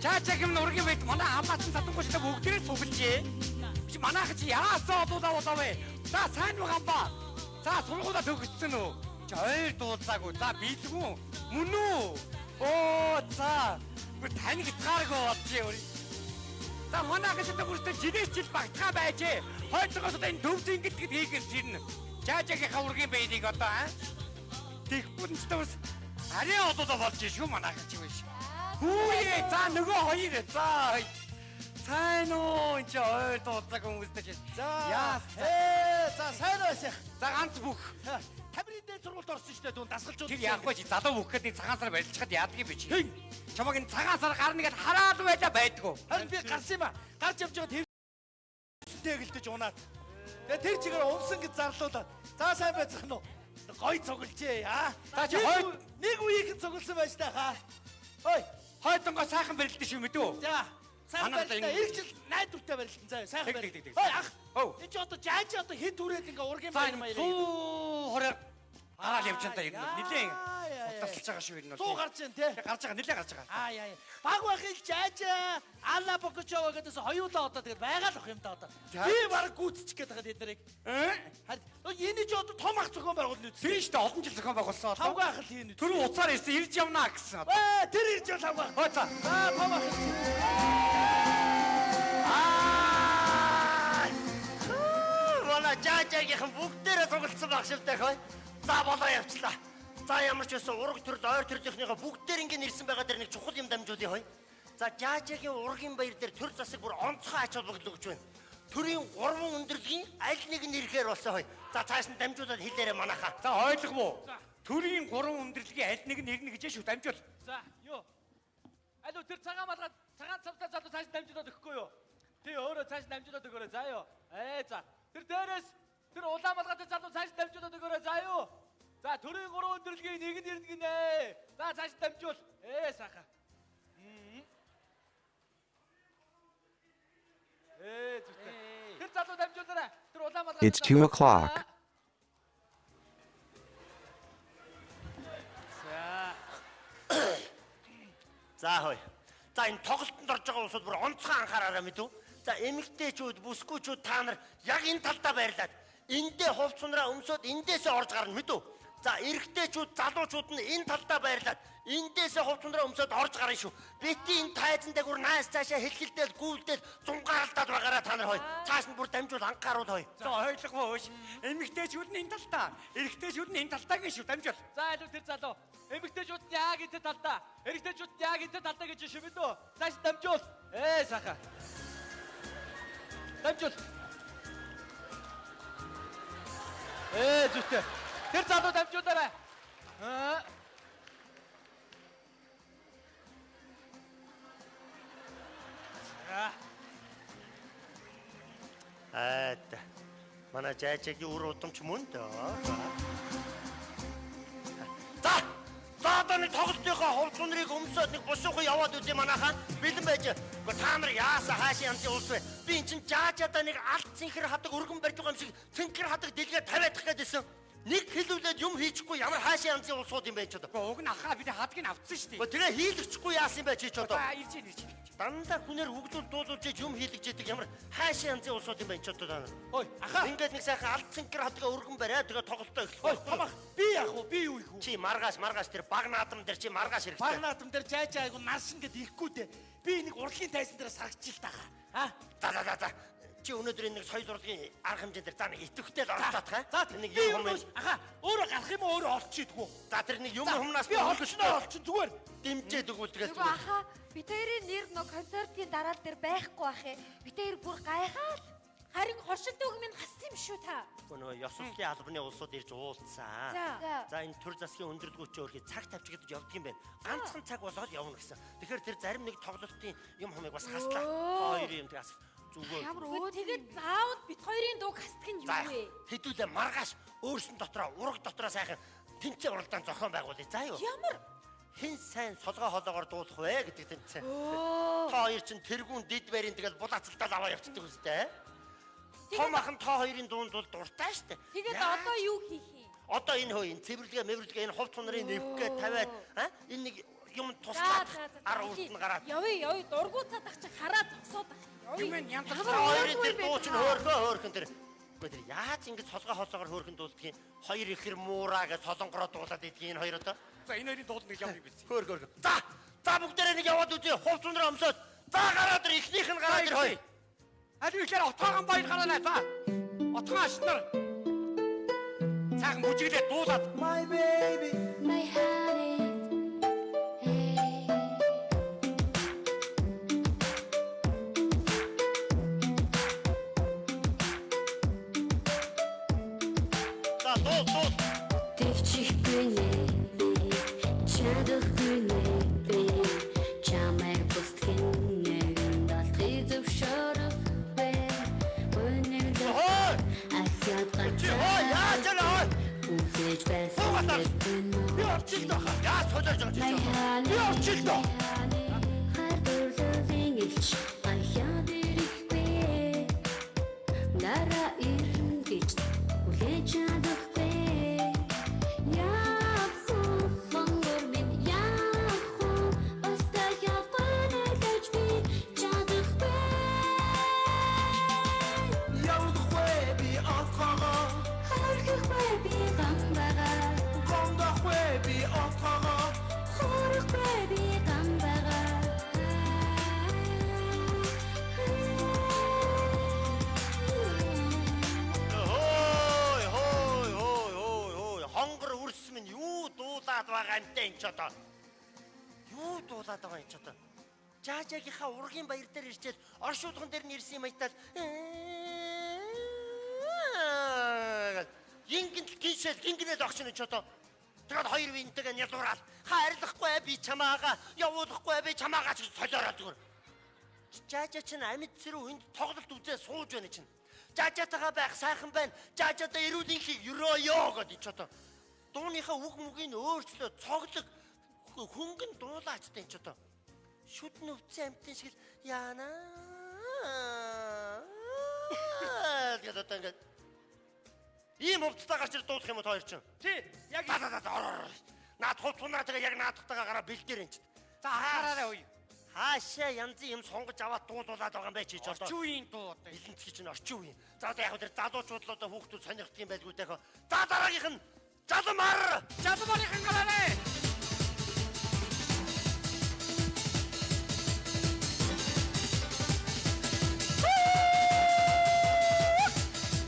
Жаажаг юм ургийн байт манай хамаатан сатангууштай бүгдээрээ сугалжээ. Чи манайх чи яасан олуулаа болов вэ? За сайн уу гамба? За сургуулаа төгссөн үү? Чи ойр дуулаагүй. За биелгүүн. Мөн үү? Оо за. Гүр танигдгааргүй болчих юм. За манайх ч одоо бүртээ жилээс жил багтгаа байжээ. Хойдгоос одоо энэ төв зингэлт гэд хийгэрч ирнэ. Жаажагийнхаа ургийн баярыг одоо аа. Тэгэхгүй ч бас арай олуулаа болж шүү манайх чи биш. Хүүе за нөгөө хоёр за сайн уу энэ чи ойр дуулаг хүмүүстэй чи. За. Яа. За сайн уу сайх. За ганц бүх. Тамирын дээд сургуульд орсон шүү дээ дүүн дасгалжууд. Тэр яахгүй чи залуу бүх гэдэг цагаан сар барилчхад яадаг юм бэ чи? Чамаг энэ цагаан сар гарна гэд хараад байла байдгүй. Харин би гарсан юм а. Гарч явж байгаа твсэнтэй гэлдэж унаад. Тэгээ тэр чигээр унсан гэж зарлуулад. За сайн байцгаана уу? Гой цуглжээ аа. За чи нэг үеийнхэн цугласан байж та хаа. Ой, Хойдонгоо сайхан барилдсан шүү мэдүү. за. Сайхан Манайх барилдаа. энэ- Ирэх жил найдвартай барилдан заа. Сайхан Тэг, барилдан. тэг, тэг, Ой ах. Өв. Энд чи одоо жааж одоо хэд хүрээд ингээ ургийн За баяр энэ маяр. 120-аар гараал явж байгаа юм. Нилээн яа. утасалж байгаа шүү энэ бол. 100 гарч байна те. Гарч байгаа нилээн гарч байгаа. Аа яа. Баг байхыг жаажа Алла Бокочова гэдээс хоёулаа одоо тэгээд байгаа л ах юм да одоо. За. Би баг гүйцчих гээд байгаа тэд нарыг. Э? Харин энэ ч одоо том ах зохион байгуулна үст. Тэр шүү дээ олон жил зохион байгуулсан одоо. Тавга ах л хийн үст. Түрүү уцаар ирсэн ирж явна гэсэн одоо. Ээ тэр ирж байгаа тавга ах. Хой за. За том ах. Аа! Манай жаажаагийнхан бүгдээрээ цуглдсан баг шивтэй хой. За болоо явчлаа. За ямар ч байсан ураг төрөл ойр төрлийнхнийхөө бүгдээр ингэ нэрсэн байгаа дэр нэг чухал юм дамжуулъя хой. За жаажаагийн ургийн баяр дээр төр засаг бүр онцгой ач холбогдол өгч байна. Төрийн гурван өндөрлөгийн аль нэг нь ирэхээр болсон хой. За цааш нь дамжуулаад хэлээрэй манайхаа. За ойлгов уу? Төрийн гурван өндөрлөгийн аль нэг нь ирнэ гэж шүү дамжуул. За, юу? Алуу тэр цагаан малгай цагаан цавтай залуу цааш дамжуулаад өгөхгүй юу? Тий, өөрөө цааш дамжуулаад өгөөрэй. За юу? Ээ за. Тэр дээрээс тэр улаан малгайтай залуу цааш дамжуулаад өгөөрэй. За юу? За, төрийн гурван өндөрлөгийн нэг нь ирнэ гинэ. За, цааш дамжуул. Ээ сайхан. Ээ зүгтээ. Тэр залуу дамжуулаарай. Тэр улаан малгайтай. It's 2 o'clock. За. За хой. За энэ тоглолтод орж байгаа улсууд бүр онцгой анхаараарай мэдв. За эмэгтэйчүүд, бүсгүйчүүд та нар яг энэ талдаа байрлаад эндээ хувц сунраа өмсөөд эндээсээ орж гарна мэдв. За эрэгтэйчүүд, залуучууд нь энэ талдаа байрлаад эндээсээ хувц сунраа өмсөөд орж гарна шүү. Бити энэ тайзан дээгүүр наас цаашаа хэлхэлдэл, гүйлдэл, зунгаалдаад байгаараа та нар хой. Цааш нь бүр дамжуул анхааруул хой. За ойлгов уу? Эмэгтэйчүүд нь энэ талдаа, эрэгтэйчүүд нь энэ талдаа гэж шүү дамжуул. За алуу тэр залуу. Эмэгтэйчүүд нь яг энэ талдаа. Эрэгтэйчүүд нь яг энэ талдаа гэж шивэн дөө. Цааш дамжуул. Ээ сайхан. Дамжуул. Ээ зүгтээ. Тэр залуу дамжуулаарай. Аа. За. Айд. Манай жаажагийн үр удамч мөн дөө. За. За одоо нэг тоглолтынхоо хувц унрыг өмсөөд нэг бушуухан яваад үзье манайхаа. Бэлэн байж. Гэхдээ та нар яасан хаашаа янзын улс вэ? Би эн чин жаажаадаа нэг алт цэнхэр хадаг өргөн барьж байгаа юм шиг цэнхэр хадаг дэлгээ тавиадах гэдээсэн. Нэг хэлүүлээд юм хийчихгүй ямар хаашаа янзын улсууд юм бэ ч одоо. Уг нь ахаа бид хадгийг нь авцсан шүү дээ. Гэхдээ тэрэ хийлгэчихгүй яасан юм бэ чи ч одоо. За ирж ирж. Дандаа хүнээр хөгжүүл дуулуулж иж юм хийлгэж идэг ямар хаашаа янзын улсууд юм бэ ч одоо та нар. Ой ахаа. Ингээд нэг сайхан алт цэнхэр хадгаа өргөн бариад тэгээ тоглолтоо эхлэх. Ой том ах би яах вэ? Би юу их вэ? Чи маргааш маргааш тэр баг наадам дээр чи маргааш хэрэгтэй. Баг наадам дээр жаажаа айгу наршин гэд ихгүй дээ. Би нэг урлагийн тайзан дээр саргчил таага. Аа? За за за за. Чи өнөөдөр энэ нэг соёл урлагийн арга хэмжээ дээр за нэг идэвхтэй л оролцоодох аа. За Тэр нэг би юм юу юм. Аха өөрөө гарах юм уу өөрөө олчих идэггүй. За тэр нэг юм За, юмнаас би олчихноо олчин зүгээр. дэмжээд өгвөл тэгэл Нөгөө аха бид хоёрын нэр нөө концертын дараал дээр байхгүй бах ээ. Бид хоёр бүр гайхаал. Харин хоршилтойг минь хассан юм шүү та. Нөгөө ёс сурталчилгааны албаны улсууд ирж уулзсан. За. За энэ төр засгийн өндөрлгүүч өөрхий цаг тавьчихдаж явдаг юм байна. Ганцхан цаг болоод явна гэсэн. Тэгэхээр тэр зарим нэг тоглолтын юм хумыг бас хаслаа. Хоёр юм тэг ас зүгээр. Ямар Өө өөд тэгээд заавал бит хоёрын дууг хасдаг нь За юу вэ? хэдүүлээ маргааш өөрсөн дотроо ураг дотроо сайхан тэнцээ уралдаан зохион байгуулъя. За юу? Ямар Хэн сайн солгой хоолоогоор дуулах вэ гэдэг тэнцээ. Та хоёр чинь тэргүүн дид барийн тэгэл булаацалтал аваа явцдаг үстэй. Том ахан та хоёрын дуунд бол дуртай штэ. тэгээд Яаж одоо юу хийх юм? Одоо энэ хөө энэ цэвэрлэгээ мэвэрлэгээ энэ хувц сунрын нэвхгээ тавиад а энэ нэг юм туслаад ар урд нь гараад. Явъя, явъя. Дургуй цадах чи хараа зогсоод ах. Явъя. Юм янз Та хоёрын тэр дуу чинь хөөрхөө хөөрхөн тэр. Үгүй тэр яаж ингэж солгой холоогоор хөөрхөн дуулдгийг хоёр ихэр муураа гэж солонгороо дуулаад идгийг энэ хоёр одоо. За энэ хоёрын дуулна гэж ямар юм бэ? Хөөр хөөр. За за бүгдээрээ нэг яваад үзье. Хувц ундраа өмсөөд. За гараад ир эхнийх нь гараад ир хоёр. Аль ихээр отгоогон баяр гараана. За. Отгон аш нар. Сайхан бүжиглээ дуулаад. My baby. My honey. Hey. За дуул дуул. Тэвчихгүй нэ би чадахгүй нэ би чамайг бусдын нэгэнд алдахыг зөвшөөрөхгүй. Өнөг Хой. ахиад Чи хой яаж яана хой. Үлээж байсан Буугаад Би орчилд байхаа. Яаж солиорж байгаа чи? Би орчилд. Хайр дурлалын элч ахиад ирэхгүй. Дараа ирнэ гэж хүлээж чадахгүй. Яах вэ, хонгор минь яах вэ? Бас дахиад гонолж би чадахгүй. Явахгүй би отгоогоо. Харахгүй би гамбага. Гондохгүй би отгоогоо. Хорхгүй би гамбага. Хой хой хой хой хой. Хонгор үрс минь юу дуулаад байгаа юм тэ энэ ч одоо. Юу дуулаад байгаа юм ч одоо. Жаажаагийнхаа ургийн баяр дээр ирчээл оршуулган дээр нь ирсэн юм аятал. Ингэн л гиншэл гингэнэл огч нь ч одоо. Тэгээд хоёр биентэйгээ нялуурал. Хайрлахгүй би чамаага, явуулахгүй би чамаага ч гэж солиороо зүгээр. Жаажаа чинь амьд сэрүү энд тоглолт үзээ сууж байна чинь. Жаажаатайгаа байх сайхан байна. Жаажаатаа эрүүлэнхийг өрөөё гэдэг ч одоо. Дууныхаа үг мөгийг өөрчлөө цоглог хөнгөн дуулаачтай энэ ч одоо. Шүд нүвцэн амьтан шиг л яана гэдэг одоо ингээд ийм хувцастай гарч ир дуулах юм уу та хоёр чинь? Тий, яг За за за ор ор. Наад хувцунаа тэгээ яг наадахтайгаа гараа бэлдээр энэ чинь. За анхаараарай үе. Хаашаа янзын юм сонгож аваад дуулуулад байгаа юм бэ чи ч одоо. Орчин үеийн дуу одоо. Илэнцгий чинь орчин үеийн. За одоо яг тэр залуучууд л одоо хүүхдүүд сонирхдаг юм байлгүй дээ. За дараагийнх нь Жалмар. Жалмарын гараарай.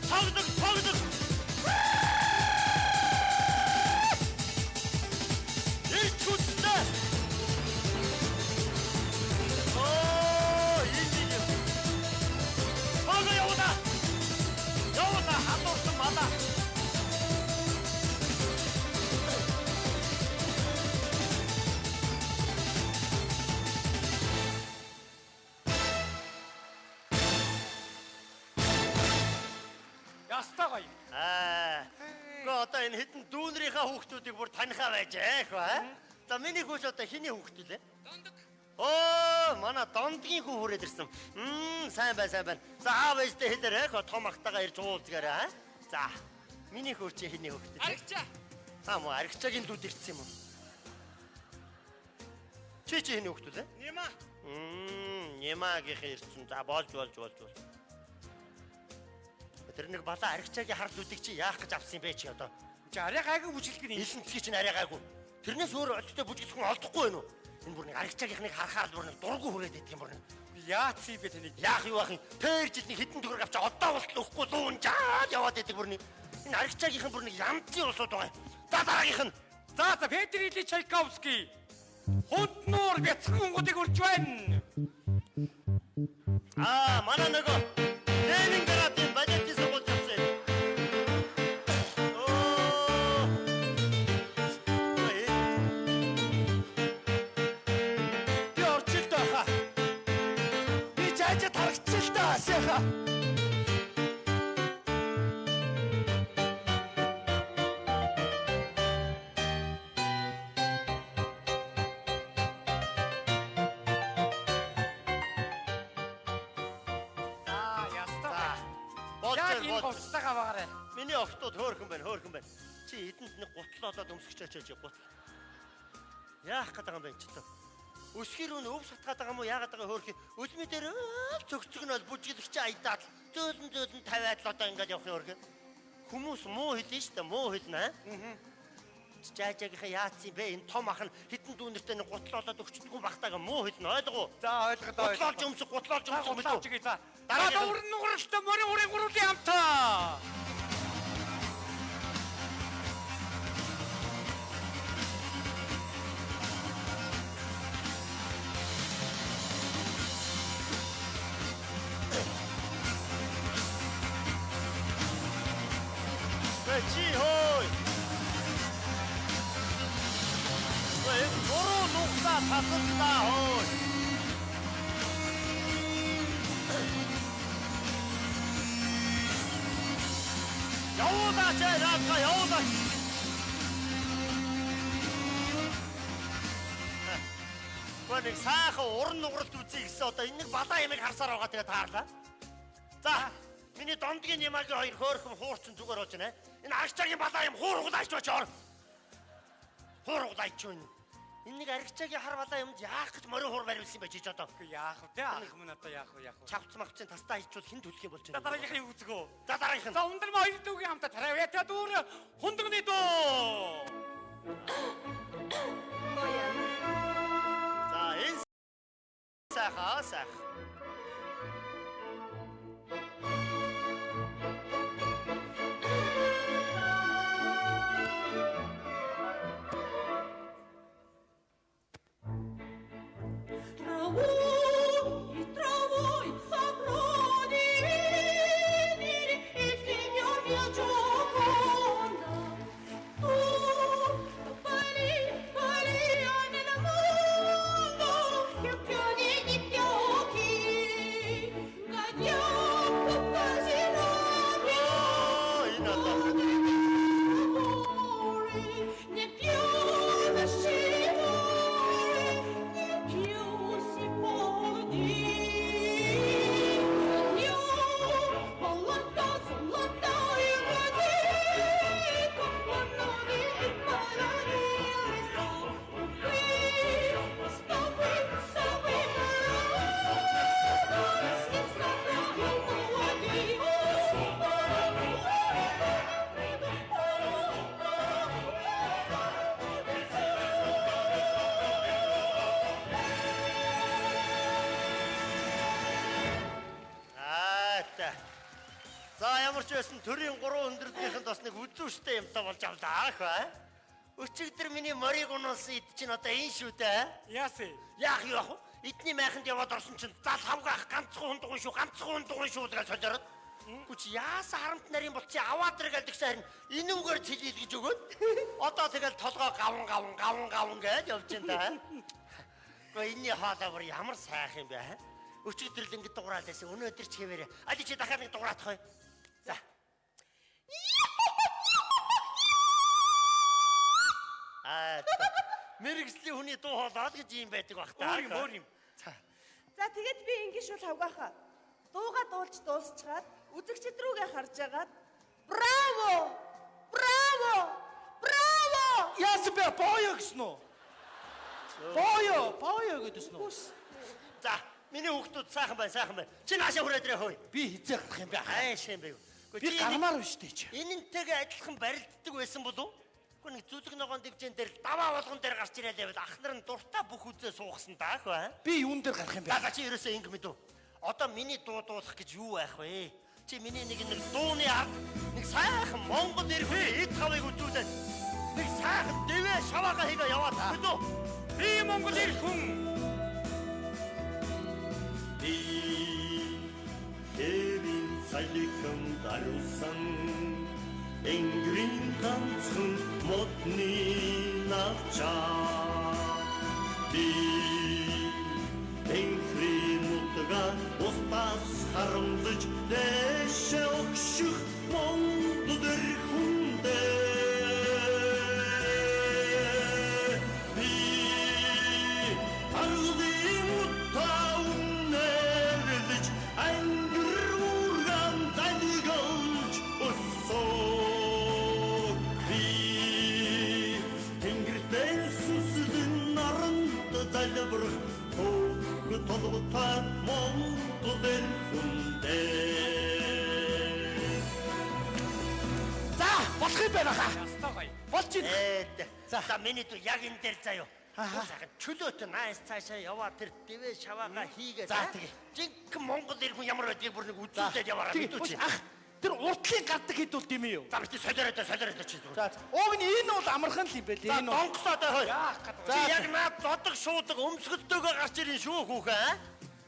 Тогдог тогдог. Ирч хүчтэй. Оо, энэ юм. Хого явна. Явна хадуурсан мала. Ястай гоё. Аа. Гэхдээ одоо энэ хэдэн дүүнрийнхаа хүүхдүүдийг бүр танихаа байж ээх ба. За миний хүүч одоо хиний хүүхд үлээ? Дондог. Оо, манай дондгийн хүү хүрээд ирсэн. Сайн бай, сайн байна. За аав ээжтэй хэлээрэй. Том ахтайгаа ирж уулзгаарай. Аа. За. Миний хүү чи хиний хүүхд үлээ? Аригчаа. Аа мó аригчаагийн дүүд ирсэн юм уу? Чи чи хиний хүүхд үлээ? Нима. Нимагийнх ирсэн. За болж болж болж болж. Тэр нэг балаа аригчаагийн хар зүдийг чи яах гэж авсан юм бэ чи одоо? Чи арай гайгүй бүжиглэх нь. Илэнцгий чинь арай гайгүй. Тэрнээс өөр олдтой бүжиглэх хүн олдохгүй байна уу? Энэ бүр нэг аригчаагийнхныг харахаар л бүр нэг дургу хүрээд идэх юм бүр нэг. Яац юм бэ таныг? Яах юу ах юм? Тэр жил нэг хэдэн төгрөг авчаа одоо болтол өгөхгүй луун жаад яваад идэг бүр нэг. Энэ аригчаагийнх нь бүр нэг янзын улсууд байгаа юм. За дараагийнх нь За за Петр Ильич Чайковский. Хунд нуур бяцхан онгодыг урьж байна. Аа манай нөгөө Ленинградын балетын сургуульд явсан юм. Оо. Би орчилд байхаа. Би жаажаа тарагчил та асяха. За ястай. За. Болж Яг байна, энэ болж. хувцастайгаа багаарай. Миний октод хөөхөн байна, хөөхөн байна. Чи эдэнд нэг гутал олоод өмсгч очиж чи гутал. Яах гээд байгаа юм бэ энэ ч одоо? Өсгөр үн өв сатгаад байгаа юм уу? Яагаад байгаа хөөрхи? Өлмий дээр цогцөг нь бол бүжиглэгч аядаад зөөлөн зөөлөн тавиад л одоо ингээд явах юм хөөрхи. Хүмүүс муу хэлнэ шүү дээ, муу хэлнэ. Аа. Жаажаагийнхаа яатсан юм бэ? Энэ том ах нь хитэн дүүнэртэй нэг гутал болоод өгчдгүү бахтаага муу хэлнэ, ойлгоо. За ойлгоо. Гутлоолж өмсөх, гутлоолж өмсөх Гутлоолж мэдүү. өгье за. Дараагийн Дараа уран нугаралтай морин урын гурвын амтаа. Бэ чи хөөй. Бэ нуруу нугсаа тасаллаа хөөй. Явуулаач ээ наадгаа явуулаач. Гөө нэг сайхан уран нугаралт үзье гэсэн одоо энэ нэг балаа ямыг харсаар байгаа тэгээ таарлаа. За миний дондгийн ямагийн хоёр хөөрхөн хуурчин зүгээр болж байна. Энэ аргачаагийн балаа юм хуур углаач очоор. Хуур углаач юу? Энэ нэг аргачаагийн хар балаа юмд яах гэж морин хуур бариулсан юм бэ чи одоо? Үгүй яах вэ те ах минь одоо яах вэ яах вэ? Чавц мавцын тастаа хийчихвэл хэн төлөх юм болж За байна? дараагийнхаа юу үзэх үү? За дараагийнх нь. За өндөр ма хоёр дүүгийн хамтаа таравья та дүүр хундагны дуу. За энэ сайхан сайхан. Траву и травой saprò dividere il signor mio Gioconda. Tu, pari, paria nel mondo che più di più chi, che io quasi non Оо энэ одоо né più nascitore, né più si può dire. Io, золото, золотая владыка, оноги и парадиса, увы, оставы, совы, радость, собрал Аа та. За ямар ч байсан төрийн гурван өндөрлөгийнхэнд бас нэг үзүүштэй юмтай болж авлаа ах бай. Өчигдөр миний морийг унуулсан эд чинь одоо энэ шүү дээ. Яасан? Яах юу ах вэ? Эдний майханд яваад орсон чинь зал хавгаах ганцхан хундган шүү, ганцхан хундган шүү гэж солиороод. Гү чи яасан харамт нарийн болчих аваад ир гэлдэгсэн харин энэ үгээр цэлийл гэж өгөөд. Одоо тэгэл толгой гавн гавн гавн гавн гэж явж байна да. Гэхдээ энэний хоолой бүр ямар сайхан юм бэ? аа? Өчигдөр л ингэ дугураал байсан. Өнөөдөр ч хэвээрээ. Али чи дахиад нэг дугураадах бай. За. Аа. Мэргэжлийн хүний дуу хоолой л гэж юм байдаг бах та. Өөр юм өөр юм. За. За тэгээд би ингэж шул хавгаахаа. Дууга дуулж дуусчаад үзэгчд рүүгээ харж агаад браво! Браво! Браво! Яасан бэ? Боё гэсэн үү? Боё, боё гэдсэн үү? За, миний хүүхдүүд сайхан байна, сайхан байна. Чи наашаа хүрээд ирээ хөөе. Би хизээ гарах юм бэ? Хайш юм бэ. Би гармаар биш дээ чи. Энэнтэйгээ адилхан барилддаг байсан болов уу? Гэхдээ нэг зүлэг ногоон дивжэн дээр л даваа болгон дээр гарч ирээ л байвал ах нар нь дуртай бүх үзээ суугсан даах бай. Би юун дээр гарах юм бэ? За за чи ерөөсөө ингэ мэдв. Одоо миний дуу дуулах гэж юу байх вэ? Чи миний нэг нэг дууны ард нэг сайхан Монгол эрхээ эд хавыг үзүүлээд нэг сайхан дэвээ шаваага хийгээ яваад мэдв. Би Монгол эр хүн. Би хэвийн салхин дарусан Энгэрийн ганцхан модны навчаа Би энхрийн нутгаа устаас харамлаж дээшээ огших Монгол эрхэндээ Би аргын утаа үнэрлэж ангир үргэн занигалж өссөн. Би тэнгэртэн сүсэлж залбирх төвх толготой Монгол эр хүндээ. За, болох юм байна хаа. Ястай гоё. Болж байна. За миний дүү яг энэ дээр заяа. Сайхан чөлөөт найс цаашаа яваа тэр дэвээ шаваага хийгээ. За, тэгээ. Жинхэнэ Монгол эр хүн ямар байдгийг бүр нэг үзүүлээд яваарай Тэгээ, мэдүү чи. ах тэр уртлын гардаг хэд бол тийм үү? За бити солиорой доо солиорой доо чи зүгээр. За, ууг нь энэ бол амархан л юм байл. За Энэ бол донгосоо доо хой. Яах гэдэг Чи яг наад зодог шуудаг өмсгөлтөөгөө гарч ирэн шүү хүүхэн. а?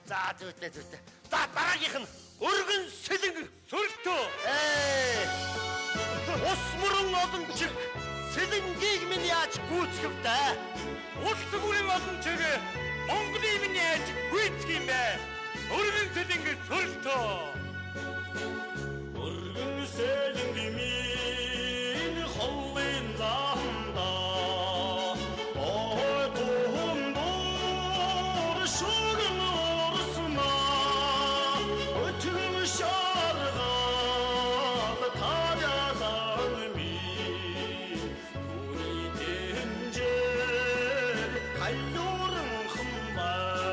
За зүйтэй зүйтэй. За дараагийнх нь өргөн сэлэнг Сөрөлтөө. Ээ. Ус мөрөн олон чих сэлэнгийг минь яаж гүйцэв дээ? Улс бүрийн олон чиг Монголын минь яаж гүйцэх юм бэ? Өргөн сэлэнг сөрөлтөө. Өргөн сэлэнг минь холын замда ой тундуур шүгэн орснаа өтгөн шаргал тарялан минь түүний дэмжээр халиуран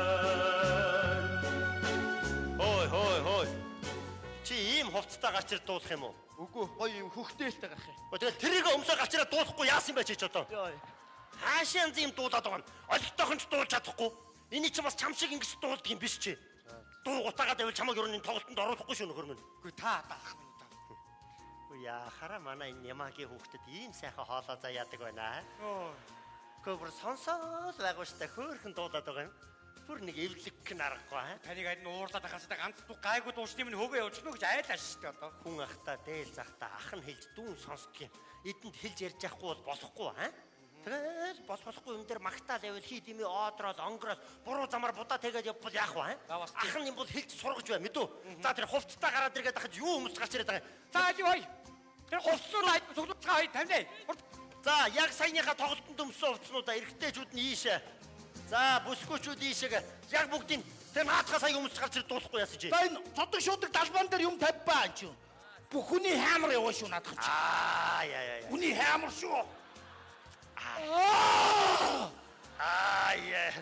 хэмбэн. Хой хой хой. Чи ийм хувцастай гарч ирд дуулах юм уу? Үгүй гоё юм хөхтөөлтэй гарах юм. Өө тэгэл тэрийг өмсөө гарч ирээд дуулахгүй яасан юм бэ чи ч одоо? Йой. Хаашаа янз юм дуулаад байгаа юм. Олигтойхон ч дуулж чадахгүй. Эний чи бас чам шиг ингэж дуулдаг юм биш чи. Дуу гутаагаад байвал чамайг ер нь энэ тоглолтод оруулахгүй шүү нөхөр минь. Үгүй та даах минь та. Үгүй яхара манай энэ Ямагийн хүүхдэд ийм сайхан хоолоо заяадаг байна. Ой. Гэхдээ бүр сонсоол байгуу штэ хөөхөн дуулаад байгаа юм. Бүр нэг эвлэг гэн аргагүй аа. Таныг харин уурлаад ахаас та ганц дуу гайгүй дуушны минь хөвөө явуулчихна уу гэж айлаа шүү дээ одоо. Хүн ахта дээл захта ах нь хэлж дүүн сонсдог юм. Эдэнд хэлж ярьж яахгүй бол болохгүй аа. Тэгэл бол болохгүй юм дээр магтаал явал хий димээ оодроол онгороол буруу замаар будаа тэгээд явбал яах вэ? За, бас Ах нь юм бол хэлж сургаж бай мэдүү. За тэр хувцастаа гараад иргээд ахад юу өмсөж гарч ирээд байгаа юм. За алив хой. Тэр хувцснууд цуглуулцгаа хой тавнаа. За яг саяныхаа тоглолтод өмссөн хувцснуудаа эрэгтэйчүүд нь ийшээ. За бүсгүүчүүд ийшээ. Яг бүгдийг тэр наадхаа сая өмсөж гарч ирээд дуулахгүй яасан чи. За энэ цодог шуудаг далбан дээр юм тавьбаа энэ чинь. Бүх хүний хаамар яваа шүү наадах чи. Аа яа яа яа. Хүний хаамар шүү. Аа яа.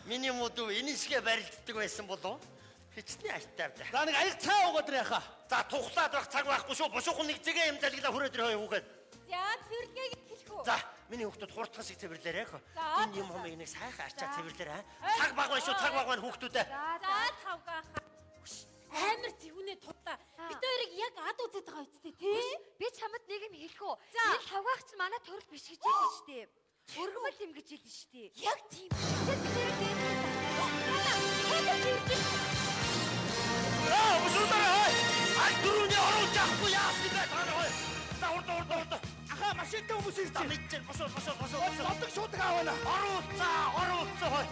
Миний модуу энэ шигэ барилддаг байсан болов? Хичнээн альтай авда. За нэг аяг цай уугаад ирэх хаа. За тухлаад байх цаг байхгүй шүү. Бушуухан нэг зэгээ юм залгилаа хүрээд ирэх хоёр хүүхэд. За цэвэрлэгийг хэлэх үү? За миний хүүхдүүд хурдхан шиг цэвэрлээрэй. За, Энэ юм хумыг нэг сайхан арчаа цэвэрлээрэй. Цаг баг байна шүү. Цаг баг байна хүүхдүүдээ. За тавгаахаа. Амар зэвүүнээ тудлаа. Бид хоёрыг яг ад үзээд байгаа үсттэй тий? Би чамд нэг юм хэлэх үү? За. Энэ тавгаах чинь манай төрөл биш гэж хэлсэн шүү дээ. Өргөмөл юм гэж хэлсэн шүү дээ. Яг тийм. Тэр бид хоёрыг дээрлээ. Хөөе ирж байна. Аа бушуудаарай хой. Аль дөрөвний оруулж авахгүй яасан юм бэ та нар хой. За урд урд урд. Ахаа машинтай хүмүүс ирж За байна. мэдчихэв. Бушууд бушууд бушууд. бушууд. Цодог шуудаг аваана. Оруулцаа, оруулцаа хой.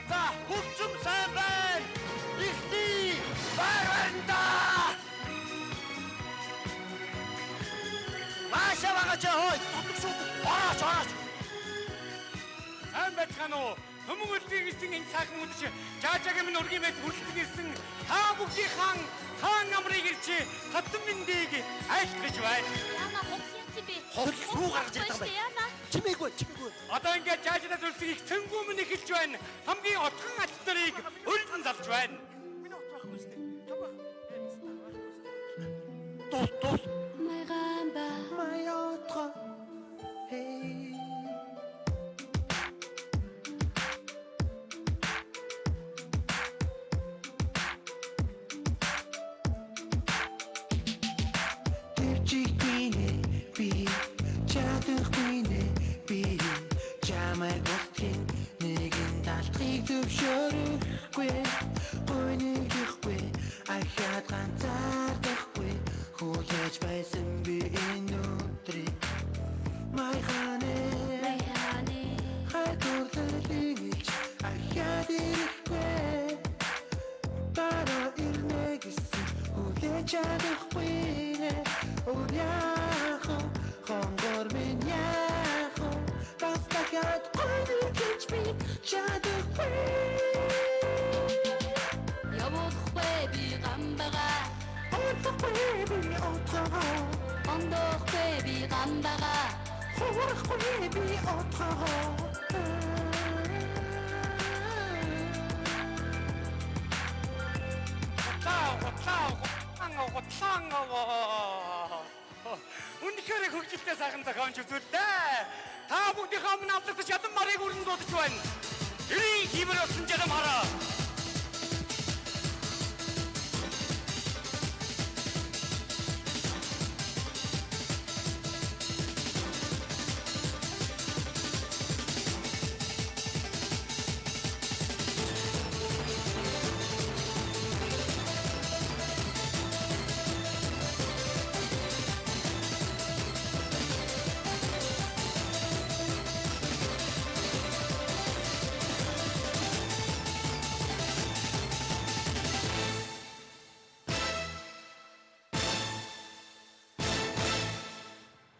За, хөгжим сайн байна. Ихний байр бариндаа. Маашаа байгаа чи хой. Цодог шуудаг. Орооч, орооч. Сайн байцгаана уу? Түмэн үлдгийг ирсэн энэ сайхан үдч жаажагийн минь ургийн байд хүрэлцэн ирсэн та бүгдийн хаан хаан амрыг ирж хатан мэндийг айлтгаж байна. Яна хувц яц юм бэ? Хувц руу гаргаж ирдэг юм байна. Яна. Чимээгүй, чимээгүй. Одоо ингээд жаажадаа зүлсэн их цэнгүү минь эхэлж байна. Хамгийн отхон ач нарыг өрлөн залж байна. Миний утас байхгүй шүү дээ. Чам байх. Э биста байхгүй шүү дээ. Дуус, дуус. Майгамба. Майотго. Хей. Тэрчиггүй нэ би чадахгүй нэ би чамайг устгах нэгэн талтхыг зөвшөөрөхгүй гуйныхгүй ахаад ганцаардахгүй хүлээж байсан би энэ өдрийг майханэ Майханы. хайдуурлалыг илж ахаад ирэхгүй дараа ирнэ гэсэн хүлээж чадахгүй нэ Өөр яах вэ? Хонгор минь яах вэ? Бас дахиад гойно гэж би чадахгүй. Явуулахгүй би гамбага. Ойлгохгүй би отгоо. Ондоохгүй би гамбага. Хуурахгүй би отгоо. Хутлаан аваа. Үнэхээр хөгжилтэй сайхан зохиомж үзүүллээ. Та бүгдийнхээ өмнө авлагдаж ядам марыг өрн дуудаж байна. Гэрийн хиймэр болсон жадам хараа.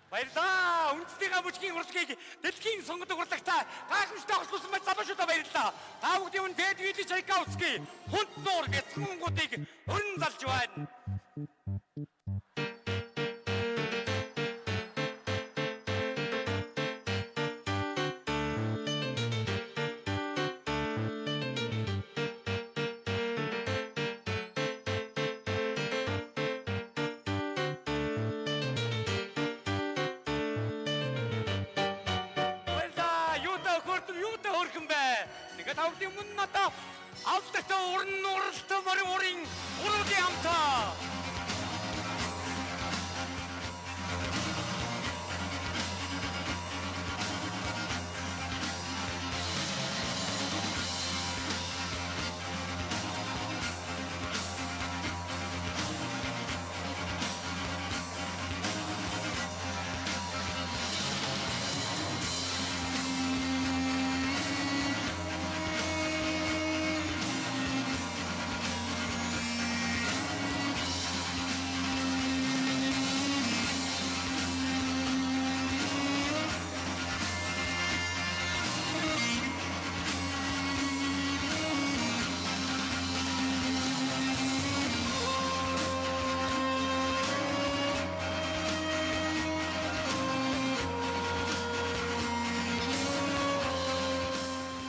Баярлалаа. Үндэснийхээ бүжгийн урлагийг дэлхийн сонгодог урлагтай гайхамшигтай хослуулсан байж залуучуудаа баярлалаа. Та бүгдийн өмнө Дээд Вили Чайковский хүнд нуур бяцхан өрн залж байна. Баярлалаа. Юутай хөрдөм, юутай хөрхөн бэ? Нэгэ та бүхний өмнө надаа алдартай уран нууралтай морин урын уруугийн амтаа.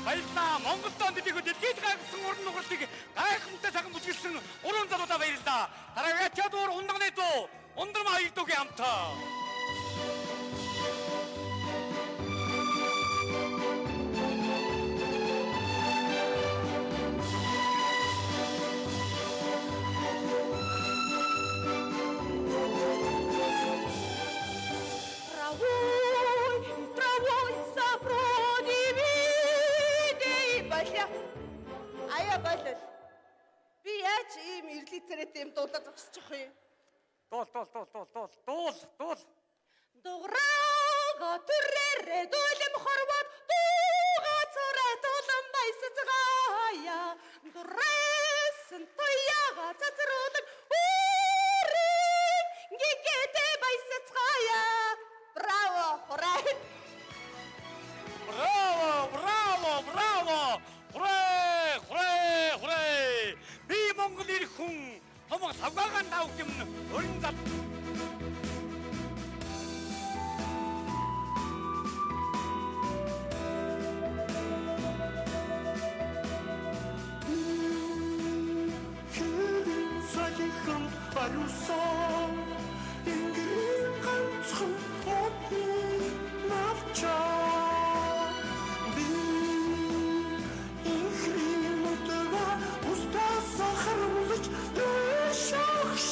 Баярлалаа. Монголд дэлхийд дэлхийд гайхсан уран нугалтыг гайхамтай сайхан бүжиглсэн уран залуудаа баярлалаа. Дараагийн чадвар ундагны дуу, ундрам аяг дуугийн амтаа. Травой, травой сопродивидей баля. Ая балал. Би яаж ийм ирлий царайтай юм дуулаад зогсчих юм? Дуул, дуул, дуул, дуул, дуул, дуул, дуул. Дуграга түрээрээ дулам хорвоод дууга цорой тулам баясцгаая. Дурэсэн туяга цацруулаг өөрийн гигээтэй баясцгаая. Браво, хурай. Браво, браво, браво. Хурэ, хурэ, хурэ. Би Монгол ирэх хүн томог савгаагаан тавх юм өрн зал. Хэрэн салихан ариусан Тэнгэрийн ганцхан модны навчаа. Би инхрийн удаа устаас харуулж дэшогш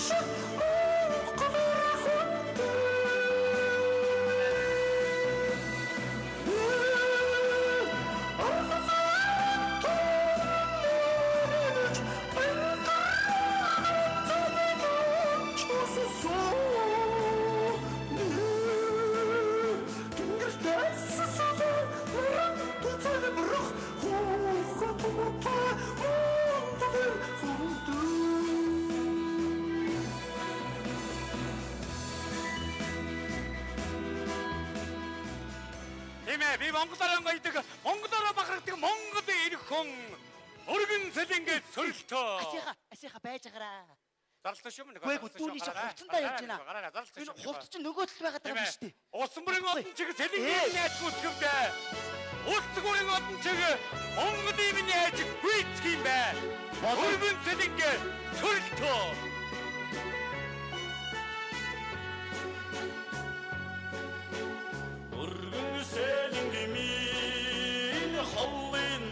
Монгол хүнтэй. Тийм ээ, би монголоор гоёдаг, монголоор бахархдаг Монгол ирэх хүн өргөн сэлэнгээ сөрөлтөө. Асиха, асиха байж агараа. Зарласан шүү мөн. Үгүй дүүний чи хувцсандаа явж байна. Энэ хувцс чинь нөгөө талд байгаад байгаа юм шүү дээ. Улс бүрийн одон чиг сэлэнгийн яаж гүйцэтгэвдэ. Улс бүрийн одон чиг Монголын минь яаж гүйцэх юм бэ? Өргөн сэлэнгээ сөрөлтөө.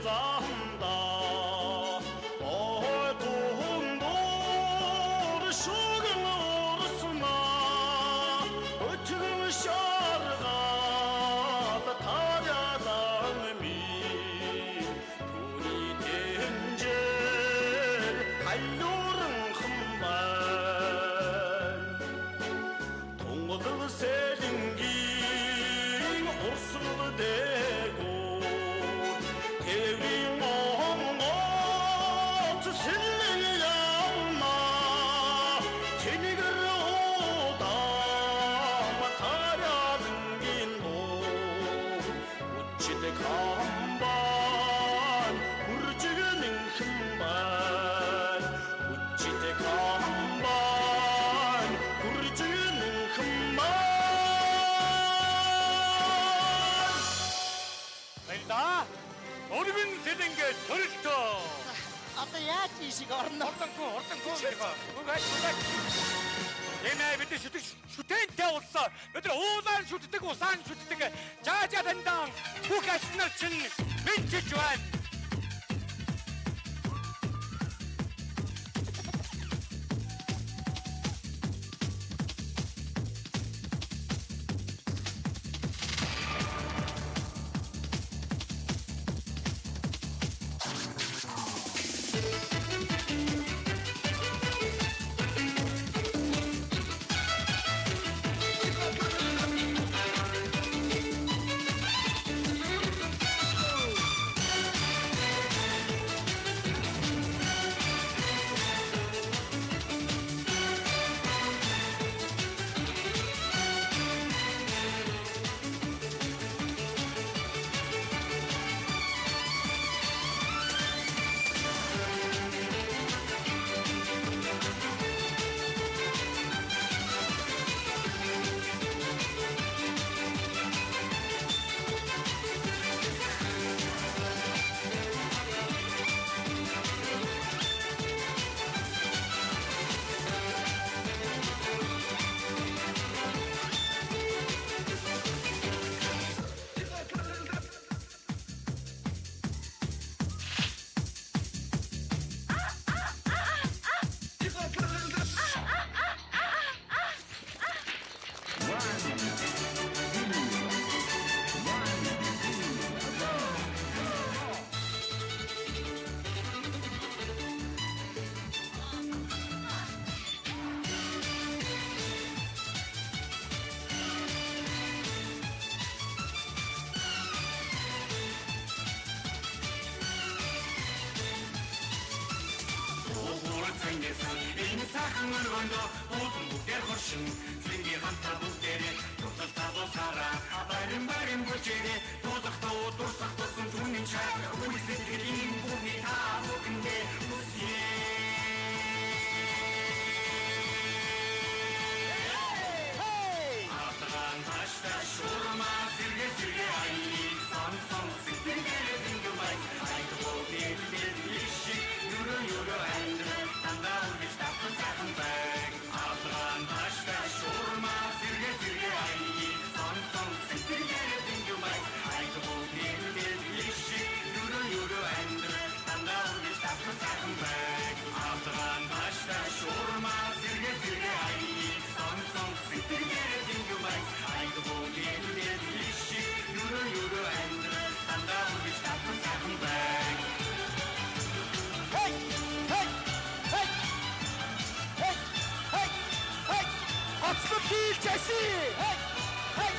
Замда ой тундуур шүгэн урсмаа өтгөн шаргаад тарялан минь түүний тэмжээр халиуран хымбай тунгалаг сэлэнгийн урсгал дээгүүр тэврийн онгоц сэлэн явна тэнэгэр удам тарялангийн дуу үчид камбан хүржигэн хымбай үчид камбан хүржигэн хымбай. Баярлалаа. Өргөн сэлэнгээ төрөлтөө. Одоо яаж ийшиг орно? Хурдангүй, хурдангүй гэдэг. Үгүй ааш үгүй. Энэ бид шүтэг шүтэнтэй улсаа. Бид нар уулаар шүтдэг, усаар шүтдэг. Жаажа дандан бүх аснаар чинь мэдчиж байна. Энэ сайхан өргөндөө уулан бүгдээр хуршин цэнгийн хамтаа бүгдээрээ тусал залуусаараа барин барин бүжээрээ дуулах дуу дурсах тусам түүний чаг үл сэтгэлийн бүхний та бүхэндээ хүсье. Атгаан таштай шурмаа сэргэ сэргэ аяыг сон сон сэтгэлээрээ зингэн бай айдгуу дээлдэл ишиг юрө юрө амьдрал дандаа үргэлж татсан сайхан байг. Атгаан таштай шурмаа сэргэ сэргэ аяыг сон сон сэтгэлээрээ зингэн бай айдгуу дээлдэл ишиг юрө юрө амьдрал дандаа үргэлж татсан сайхан байг. Атгаан таштай шурмаа сэргэ сэргэ аяыг сон сон сэтгэлээрээ зингэн бай айдгуу дээлдэл ишиг юрө юрө амьдрал дандаа үргэлж татсан сайхан байг. Хей! Хей! Хей! Хей! Хей! Хей! Гоцлог хийлж аси. Хей! Хей!